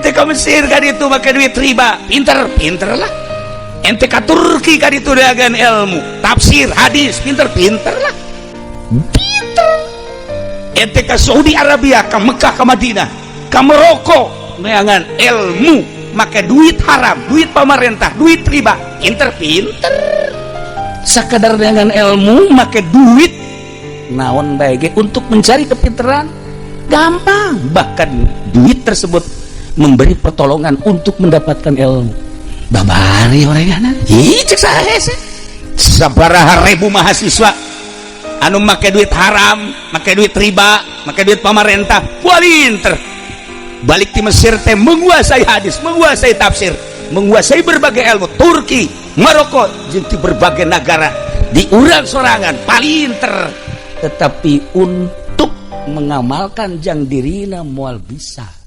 Ente ke Mesir ka ditu make duit riba, pinter, pinter lah. Ente ka Turki ka ditu dagang ilmu tafsir hadis, pinter, pinter lah, pinter. Ente ke Saudi Arabia, ke Mekah, ke Madinah, ke Maroko, neangan ilmu make duit haram, duit pemerintah, duit riba, pinter, pinter. Sakadar dengan ilmu make duit naon baik untuk mencari kepinteran gampang, bahkan duit tersebut memberi pertolongan untuk mendapatkan ilmu. Babari orenganan. Ih, cek saya sih, sabaraha ribu mahasiswa anu make duit haram, make duit riba, make duit pemerintah, pinter. Balik di Mesir teh menguasai hadis, menguasai tafsir, menguasai berbagai ilmu. Turki, Maroko, jeung di berbagai negara di urang sorangan palinter, tetapi untuk mengamalkan jang dirina moal bisa.